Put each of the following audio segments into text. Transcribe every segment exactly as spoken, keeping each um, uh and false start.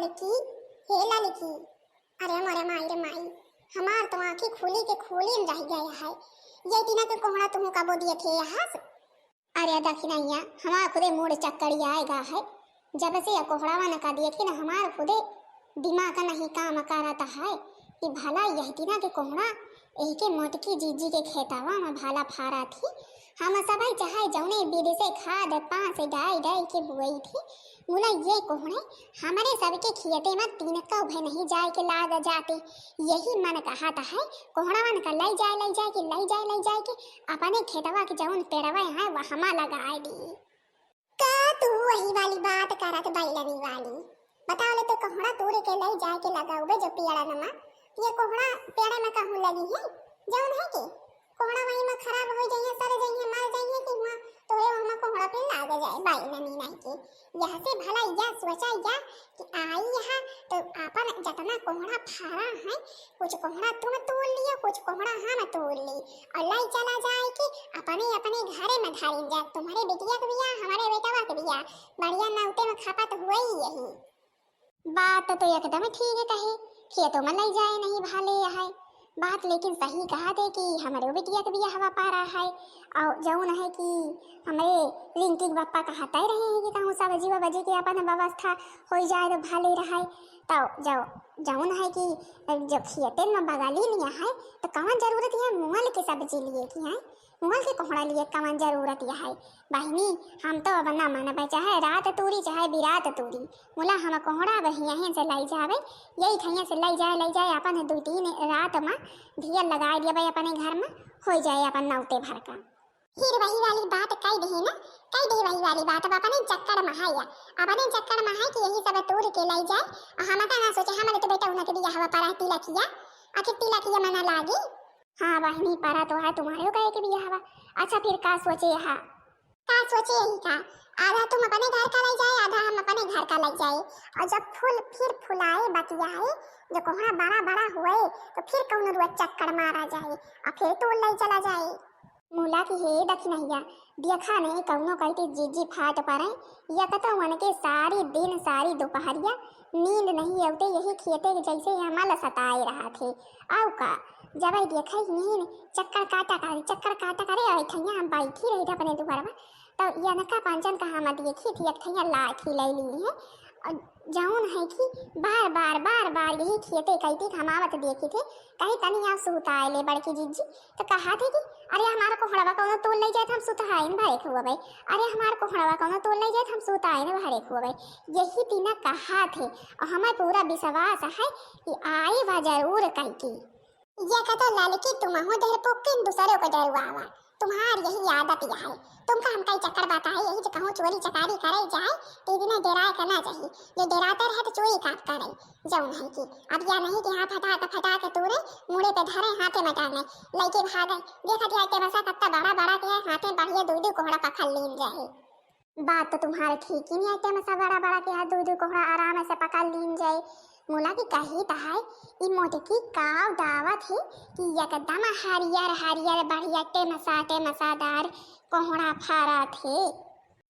ललकी, हे ललकी, अरे मोरे माई रे माई, हमार तो आँखी खुली के खुली में रह गए है। ये दिना के कोहड़ा तुहूँ कबो दिए थे यहाँ से? अरे दखिनैया, हमार खुदे मूड़ चक्करियाए गा है। जब से ये कोहड़ावन का देखी ना, हमार खुदे दिमाग नहीं काम करत है कि भला यह दिना के कोहड़ा एहके मोटकी जीजी के खेतवा में भाला फारा थी। हम सबई चाहे जौने विधि से खाद पास डाई डाई के बुआई थी, मुला ये कोहड़े हमरे सबके खियते में तीन कौ भे नहीं जाए के लाग जाते। यही मन कहत है, कोहड़ावन का लई जाए, लई जाए के, लई जाए, लई जाए के, अपने खेतवा के जौन पेड़वा है, वहमा लगाए दी। का तू वही वाली बात करत बैलनी वाली? बताओ ले, तो कोहड़ा तोड़ के लई जाए के लगाउबे जो पेड़न मा, ये कोहड़ा पेड़ में कहूँ लगी है? जौन है के कोहड़ा वही में खराब हो जाइए, सड़ जाइए, मर जाइए कि हुआ तोरे वहाँ कोहड़ा पे लाग जाए, बैलनी नहीं के। यह से भला या सोचा या कि आई यहाँ तो अपन जतना कोहड़ा फारा है, कुछ कोहड़ा तुम तोड़ लियो, कुछ कोहड़ा हम तोड़ ली, और लई चला जाए कि अपने अपने घरे में धरिन जाए। तुम्हारे बिटिया के बियाह, हमारे बेटवा के बियाह, बढ़िया नौते में खपत हुई यही। बात तो एकदम ठीक कहे, खेतों में लई जाए नहीं भाले है। बात लेकिन सही कहा थे कि हमरे बिटिया के बियाह पारा है, और जौन है कि हमरे रिंकी के पप्पा कहते रहे हैं कि कहूँ सब्जी वब्जी के अपन व्यवस्था हो जाए तो भाले रहे। तो जो जौन है कि जो खेते में बगाली लिया है, तो कौन जरूरत है मुअल के सब्जी लिए की है, मुअल के कोहड़ा लिए कौन जरूरत है? बहिनी, हम तो अब ना मानबे, चाहे रात तूरी, चाहे बिरात तूरी, मुला हम कोहड़ा अब हियाँ से लाई जावे, यही ठैया से लाई जाए, लाई जाए, अपन दू तीन रात में ढियल लगाए दिया भाई अपने घर में, हो जाए अपन नौते भर का। फिर वही वाली बात कह दे ना, कह दे वही वाली बात, अब अपने चक्कर में है या, अपने चक्कर में है कि यही सब तोड़ के लाई जाए, और हम तो ना सोचे, हमारे तो बेटा उन्हें के बियाह हुआ पड़ा तिलकिया, आखिर तिलकिया मना लागी। हाँ बहिनी, परा तो है तुम्हारे कहे के बियाह हुआ। अच्छा फिर का सोचे है? का सोचे यही का, आधा तुम अपने घर का लग जाए, आधा हम अपने घर का लग जाए। और जब फूल फिर फुलाए बतियाए, जो कोहड़ा बड़ा बड़ा हुए, तो फिर कौन रुआ चक्कर मारा जाए और फिर तोड़ ले चला जाए। मुला की हे दखिनैया, देखा नहीं कौनो कहती जीजी फाट पड़े, या कतो मन के सारी दिन सारी दोपहरिया नींद नहीं अवते यही खेते के जैसे यहाँ मल सताए रहा थे। आउ का, जब आई देखा ही नहीं चक्कर काटा करे, चक्कर काटा करे, और ठैया हम बैठी रही थे अपने दुआर में, तो यनका पंचन का हम देखी थी, एक ठैया लाठी ले ली है, और जौन है कि बार बार, बार बार यही खेते कहती कि हम आवत देखी थे, कहीं तनी यहाँ सुताए ले बड़की जीजी, तो कहा थे कि अरे हमार कोहड़वा कौनो तोड़ ले जाए तो हम सुताए न भरे खुआबे, अरे हमार कोहड़वा कौनो तोड़ ले जाए तो हम सुताए न भरे खुआबे। यही तीना कहा थे, और हमें पूरा विश्वास है कि आई वह जरूर कह की। ये कहते ललकी, तुम हो डरपोकिन, दूसरों को डरवावा, तुम्हार यही आदत यह है। तुमका हम कई चक्कर बताए, यही जो कहूँ चोरी चकारी करे जाए, तो इतने डराए का ना चाहिए। ये डराते रहे तो चोरी का करे, जौन है कि अब यह नहीं कि हाँ फटा के, फटा के तूरे मुड़े पे धरे, हाथे में टांगे, लइके भागे। देखा दिया तमाशा, कत्ता बड़ा बड़ा के है, हाथे बढ़िया दू दू कोहड़ा पकड़ लीन रहे। बात तो तुम्हारे ठीक ही नहीं है, तमाशा बड़ा बड़ा के है, दू दू कोहड़ा आराम से पकड़ लीन जाए। मुला की कही त है, ई मोटकी काव दावत है कि एकदम हरियर हरियर बढ़िया टेमसा टेमसादार कोहड़ा फरत है।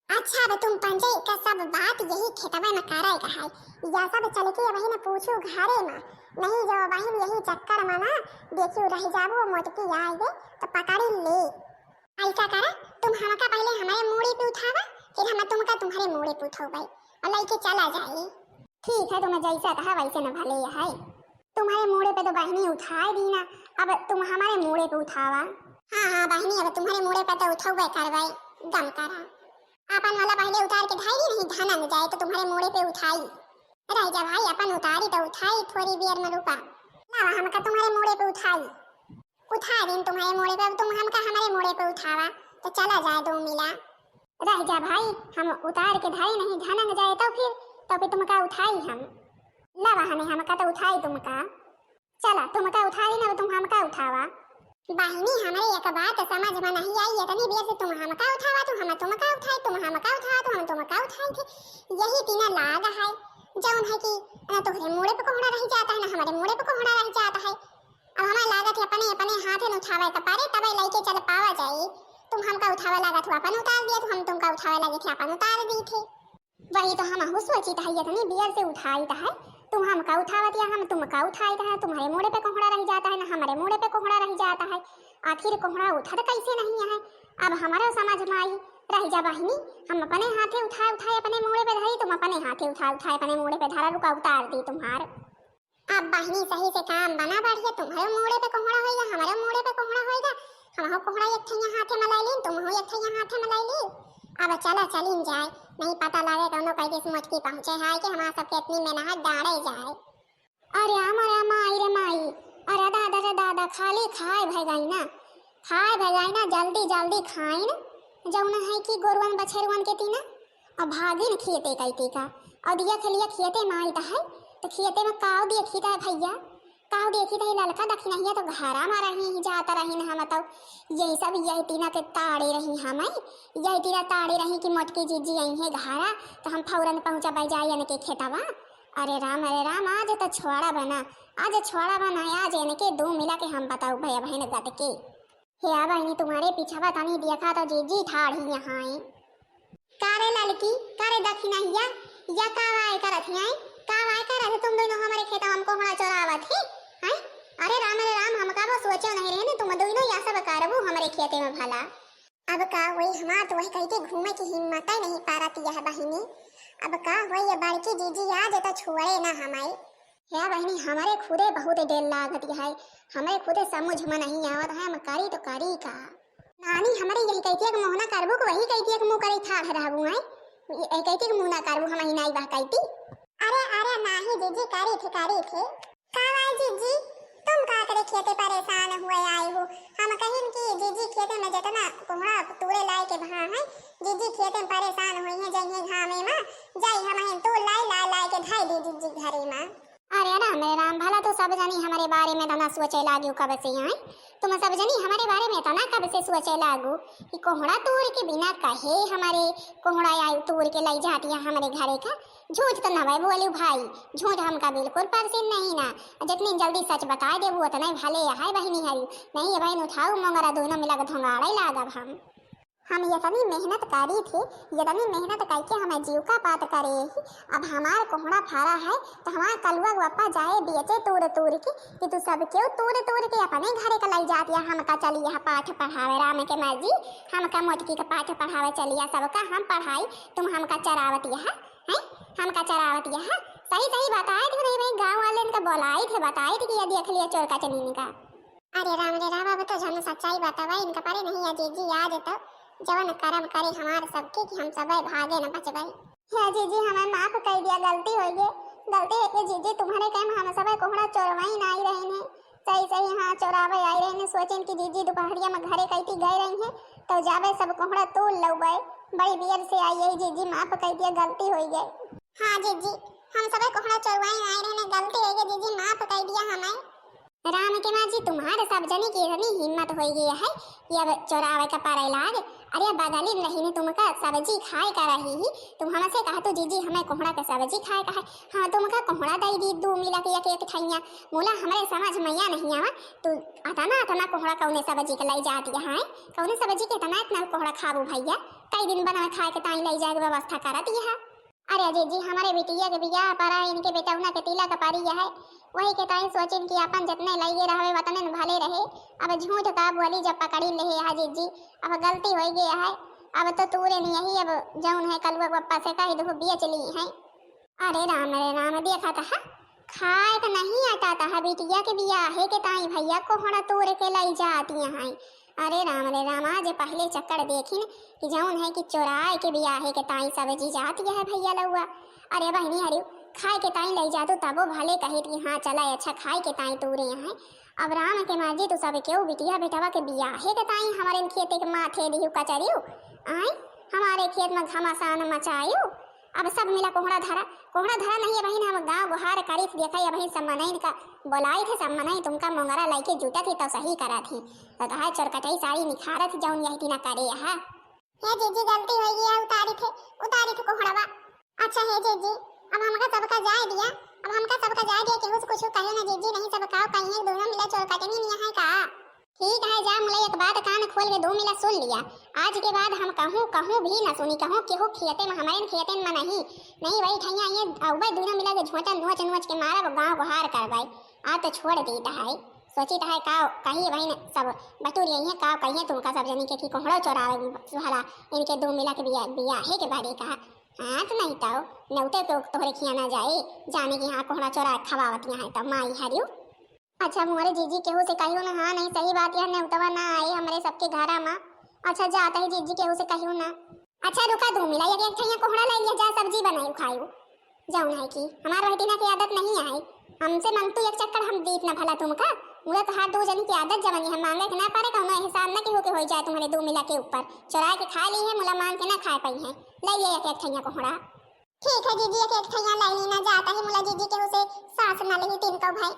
अच्छा, अब तुम पंजे का सब बात यही खेतवा में करे का है, या सब चल के वही न पूछू घरे में, नहीं जो वही यही चक्कर में ना देखियो रह जाबो, मोटकी आए तो पकड़ ले। ऐसा करा, तुम हमका पहले हमारे मूड़े पे उठावा, फिर हम तुमका तुम्हारे मूड़े पे उठाओ भाई, और लेके चला जाए। ठीक है, तुम्हें जैसा कहा वैसे न भले है। तुम्हारे मूड़े पे तो बहिनी उठाए दी ना, अब तुम हमारे मूड़े पे उठावा। हाँ, हाँ बहिनी, अब तुम्हारे मूड़े पे तो उठाओ भाई, करवाई, गम करा। अपन वाला पहले उतार के धाई नहीं, धनन जाए तो तुम्हारे मूड़े पे उठाई। रह जा भाई, अपन उतारी तो उठाई, थोड़ी देर में रुका। लावा, हमका तुम्हारे मूड़े पे उठाई। उठा दिन तुम्हारे मूड़े पे, अब तुम हमका हमारे मूड़े पे उठावा, तो चला जाए दो मिला। रह जा भाई, हम उतार के धाई नहीं, धनन जाए तो फिर, तो फिर तुमका उठाई हम। लावा, हमें हमका तो उठाई तुमका। चला, तुमका उठाई ना, तुम हमका उठावा। बहिनी, हमारे एक बात समझ में नहीं आई, इतनी देर से तुम हमका उठावा, तुम हम तुमका उठाए, तुम हमका उठावा, तुम हम तुमका उठाए थे। यही तीना लाग है, जौन है कि ना तोहरे मूड़े पे कोहड़ा रह जाता है, ना हमारे मूड़े पे कोहड़ा रह जाता है। अब हमें लागत है अपने, अपने हाथे न उठावे के परे, तबे लइके चल पावा जाई। तुम हमका उठावे लागत हो, अपन उतार दिया, तो हम तुमका उठावे लगे थे, अपन उतार दी थे। वही तो हमहू सोचित है, इतनी बियर से उठाइत है, तुम हमका उठावत या हम तुमका उठाइत है, तुम्हरे मूड़े पे कोहड़ा रहि जात है, ना हमरे मूड़े पे कोहड़ा रहि जात है। आखिर कोहड़ा उठत कैसे नहीं है? अब हमरो समझ में आई। रहि जा बहिनी, हम अपने हाथे उठाए उठाए अपने मूड़े पे धरी, तुम अपने हाथे उठाए उठाए अपने मूड़े पे धरा, रुका उतार दी तुम्हार। अब बहिनी सही से काम बना बढ़िया, तुम्हरे मूड़े पे कोहड़ा होइगा, हमरे मूड़े पे कोहड़ा होइगा, हमहू कोहड़ा एक ठैया हाथे में लाई लीन, तुमहू एक ठैया हाथे में लाई ली। अब चला चलिन जाए, नहीं पता लगे कौनो कह दिस मोटकी पहुँचे है कि हमार सबके इतनी मेहनत डाँड़े जाए। अरे आमा रे माई रे माई, अरे दादा रे दादा, खाली खाए भै गई ना, खाए भै गई ना, जल्दी जल्दी खाइन, जौन है कि गोरुअन बछेरुअन के तीना, अब भागिन खेते कैती का, और दिया खेलिया खेते माई त है, तो खेते में काव देखी त है भैया, काव देखी त है ललका दखिनहिया तो घरा में रही ही जात रही न हम तो, यही सब यही तीना के ताड़े रही हम, यही तीना ताड़े रही कि मोटकी जीजी आई है घरा, तो हम फौरन पहुँचा जाए इनके खेतवा। अरे राम, अरे राम, आज तो छोड़ा बना, आज छोड़ा बना, आज इनके दो मिला के हम बताऊ भैया बहन गद के। हे आ बहिनी, तुम्हरे पीछवा तनी देखा तो जीजी ठाढ़ ही यहाँ है। का रे ललकी, का रे दखिनहिया, या का वाय करत ही, आय? का वाय करत है तुम दोनों हमरे खेतवा में कोहड़ा चोरावत ही, आय? अरे राम रे राम, हमका वो सोचे नहीं रहे ने, तुम दोनों या सब करबू हमरे खेते में भला। अब का वही हमार तो वही कह के घूमे की हिम्मत ही नहीं पारत यह बहिनी। अब का वही ये बड़की जीजी आ जे तो छुअरे ना हमाई। हे बहिनी, हमरे खुदे बहुत डेर लागत है, हमरे खुदे समझ में नहीं आवत है, हम करी तो करी का? नानी, हमरे यही कहती है कि मोहना करबू कि वही कहती है कि मुँह करे ठाढ़ रहबू, हैं? यही कहती है कि मुँह ना करबू, हम ही नाई बहकाईती। अरे, अरे, नाही जीजी, करी थे, करी थे। का भाई जीजी, तुम का करे खेते परेशान हुए आए हो? हम कहिन कि जीजी खेते में जितना कोहड़ा तूरे लाए के भा है, जीजी खेते में परेशान हुई है, जइहे घामे में, जाई हम तूर लाई, लाई, लाई के धाई दी जीजी घरे में। अरे राम रे राम, भला तू सब जनी हमरे बारे में इतना सोचे लागियो कब से, आय? तुम सब जनी हमरे बारे में इतना कब से सोचे लागू कि कोहड़ा तूर के बिना कहे हमरे कोहड़ा आई तूर के लई जाती है हमरे घरे का? झूठ तो नवे बोलू भाई, झूठ हमका बिल्कुल पसंद नहीं ना। जितनी जल्दी सच बताए देबू उतने भले है बहिनी हरी। नहीं ये बहन उठाऊ मोंगरा दोनों मिला के धोंगाड़े लागब हम। हम यतनी मेहनत करी थे, यतनी मेहनत करके हमें जीव का पात करे ही। अब हमार कोहड़ा फरा है तो हमार कलुआ के पप्पा जाए बेचे तूर तूर के कि तू सब क्यों तूर तूर के अपने घरे का लई जात या हमका चली यहाँ पाठ पढ़ावे राम के माँ जी, हमका मोटकी का पाठ पढ़ावे चलिया सबका हम पढ़ाई, तुम हमका चरावत यहाँ हैं, हमका चरावत यहाँ। सही सही बताए थे नहीं भाई, गाँव वाले इनका बोलाई थे, बताए थे कि ये देख लिया चोर का चनीन का। अरे राम रे राम, अब तो जन सच्चाई बतावा, इनका परे नहीं है जीजी, आज तो जवन करम करे हमार सबके कि हम सबे भागे न बचबे। हे जीजी, हमें माफ कर दिया, गलती हो गई, गलती हो गई जीजी, तुम्हारे टाइम हम सबे कोहड़ा चोरवाई ना आई रहे ने, सही सही हाँ चोरावे आई रहे ने, सोचेन कि जीजी दोपहरिया में घरे कैती गए रही है, तो जाबे सब कोहड़ा तोड़ लउबे, बड़ी बियर से आई है जीजी, माफ कर दिया, गलती हो गई। हाँ जीजी, हम सबे कोहड़ा चोरवाई आई रहे ने, गलती हो गई जीजी, माफ कर दिया हमें। राम के माँ जी, तुम्हारे सब जनी की इतनी हिम्मत हो गई है कि अब चोरावे का पड़े लाग। अरे बगली में रही ने तुमका सब्जी खाए का रही ही, तुम हमसे कहा तो जीजी हमें कोहड़ा के सब्जी खाए का है। हाँ तुमका कोहड़ा दे दी दो मिला के एक एक ठैया। मुला हमरे समझ में या नहीं आवा, तू अतना अतना कोहड़ा कौने सब्जी के लई जाती है, कौने सब्जी के इतना इतना कोहड़ा खाबू भैया? कई दिन बनावे खाए के ताई लई जाए के व्यवस्था करत ही है। अरे जीजी, हमरे बिटिया के बियाह परा, इनके बेटौना के तिलक परी है, वही के ताई सोचिन कि अपन जितने लइगे रहवे वतने न भले रहे। अब झूठ का बोली जब पकड़ी ले है जीजी, अब गलती हो गई है, अब तो तूरे नहीं यही, अब जौन है कलुआ के पप्पा से कह दो बेच ली है। अरे राम रे राम, देखा था खाए के नहीं अटाता है, बिटिया के बियाहे के ताई भैया कोहड़ा तोड़ के लई जाती हैं। अरे राम रे राम, आज पहले चक्कर देखिन कि जौन है कि चोराए के बियाहे के ताई सब्जी जाती है भैया लउआ। अरे बहिनी हरियो, खाए के ताई लई जातू तबो भले कहित कि हाँ चला अच्छा खाए के ताई तोरे हैं। अब राम के माँ जी तू सब केहू बिटिया बेटवा के बियाहे के ताई हमारे खेते के माथे दिहू कचरियो, आय हमारे खेत में घमासान मचायो। अब सब मिला कोहड़ा धरा, कोहड़ा धरा नहीं है बहिन, हम गाँव गुहार करी थी, देखा ये बहिन सब मनई का बोलाई थे, सब मनई तुमका मोंगरा लइके जुटा थी तो सही करा थी। तो कहा चोरकटई साड़ी निखारत जौन यही तीना करे यहाँ। हे जीजी गलती हो गई है, उतारी थे, उतारी थे कोहड़वा। अच्छा हे जीजी, अब हमका सबका जाए दिया, अब हमका सबका जाए दिया, केहू से कुछ कहे ना जीजी, नहीं सब काव कहिए दोनों मिला चोरकटनी नहीं है का? ठीक है, जा मुला एक बात कान खोल के दू मिला सुन लिया, आज के बाद हम कहूँ, कहूँ भी ना सुनी, कहूँ केहू खेते में, हमरे खेते में नहीं, नहीं वही ठैया ये अउबे दूनो मिला के झोंचा नोच नोच के मारब, गाँव गुहार करबै। आज तो छोड़ दीत है, सोचित है का कही बहिन सब बटुर यही है, का कहिए तुमका सब जनी के कि कोहड़ो चोरावे भला इनके दू मिला के बिया, बियाहे के बारे का। हाँ तो नहीं तो नेउते के तोहरे खिया ना जाए, जाने कि हाँ कोहड़ा चोरा खवावत यहाँ है तो माई हरियो। अच्छा मोरे जीजी केहू से कहियो ना, हाँ नहीं सही बात यह नेउतवा ना आए हमरे सबके घरा मा। अच्छा जात है जीजी केहू से कहियो ना। अच्छा रुका दू मिला, एक एक ठैया कोहड़ा लाई लिया जा, सब्जी बनाई खायू। जौन है कि हमार बहिटिना के आदत नहीं है, हमसे मंगतू एक चक्कर हम दीत ना भला तुमका। मुला तोहार दू जनी की आदत जवन है मांगे के ना पारे, कौनो एहसान ना केहू के होई जाए तुम्हरे दू मिला के ऊपर। चोरा के खा ली है, मुला मांग के ना खाए पाई है। लाई लिया एक एक ठैया कोहड़ा। ठीक है जीजी, एक एक ठैया लाई ली ना, जात ही मुला जीजी केहू से सास ना लेही तीन कौ भाई।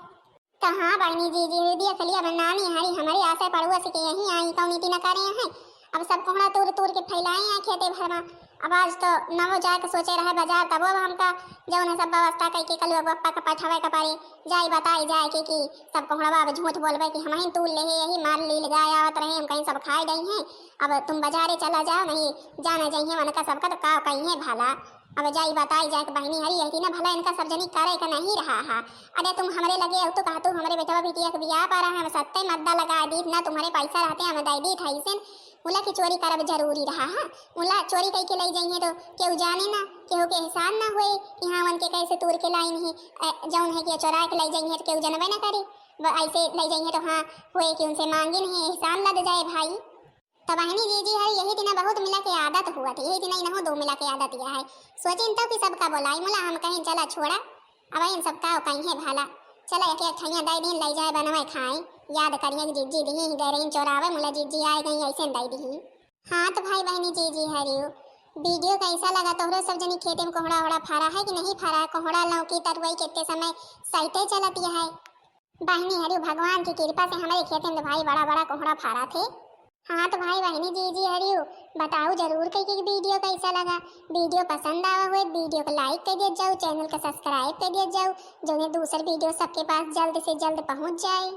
तो हाँ बहिनी जीजी, देख लिया, अब नानी हरी हमरे आसे पड़ोस के यहीं आई, कौनी ती न करे हैं। अब सब कोहड़ा तूर तूर के फैलाए हैं खेते भर मा। अब आज तो नवो जाए के सोचे रहे बाजार, तबो अब हमका जौन है सब व्यवस्था कइके कलुआ बप्पा का पठवे का पड़े, जाई बताई जाए के कि सब कोहड़वा अब झूठ बोलबे कि हमहिन तूर ले है, यही मार लील गाय आवत रहे, हम कहीं सब खाए गई हैं। अब तुम बाजारे चला जाओ, नहीं जाने जाइए उनका सबका तो का कहिए भला। अब जाई बताई जाए कि बहिनी हरी यही ना भला इनका सब जनी करे का नहीं रहा है। अरे तुम हमरे लगे अउतू कहतू हमरे बेटवा बिटिया के बियाह पा रहा है, हम सत्ते मद्दा लगा दीत ना, तुम्हरे पैसा रहते हम दे दीत है इसे। मुला की चोरी करब जरूरी रहा है, मुला चोरी कई के लाई जाइए तो केहू जाने ना, केहू के एहसान ना हुए। यहाँ वन के कैसे तूर के लाइन है, अ, जौन है कि चोरा के लाई जाइए तो केहू जनबे ना करे। ब-, ऐसे लाई जाइए तो हाँ हुए कि उनसे मांगे नहीं, एहसान लद जाए भाई। तो बहिनी जीजी है यही दिना बहुत मिला के आदत हुआ थी, यही दिना इनहू दो मिला के आदत यह है। सोचिन तो कि सबका बोलाई, मुला हम कहीं चला छोड़ा, अब इन सबका कहीं है भला। चला एक एक ठैया दे दिन लाई जाए बनवाए खाए, याद करिए कि जीजी दिही ही दे रही चोरावे, मुला जीजी आए गई ऐसे दे दिही। हाँ तो भाई बहिनी जीजी हरियो, वीडियो कैसा लगा? तोहरो सब जनी खेते में कोहड़ा ओहड़ा फरा है कि नहीं फरा है? कोहड़ा लौकी तरुआई कितने समय सहिते चलत है। बहिनी हरियो, भगवान की कृपा से हमरे खेते में तो भाई बड़ा बड़ा कोहड़ा फरा थे। हाँ तो भाई बहिनी जीजी हरियो, बताओ जरूर कई के वीडियो कैसा लगा। वीडियो पसंद आवा हुए वीडियो को लाइक कर दिया जाओ, चैनल का सब्सक्राइब कर दिया जाओ, जो दूसर वीडियो सबके पास जल्द से जल्द पहुँच जाए।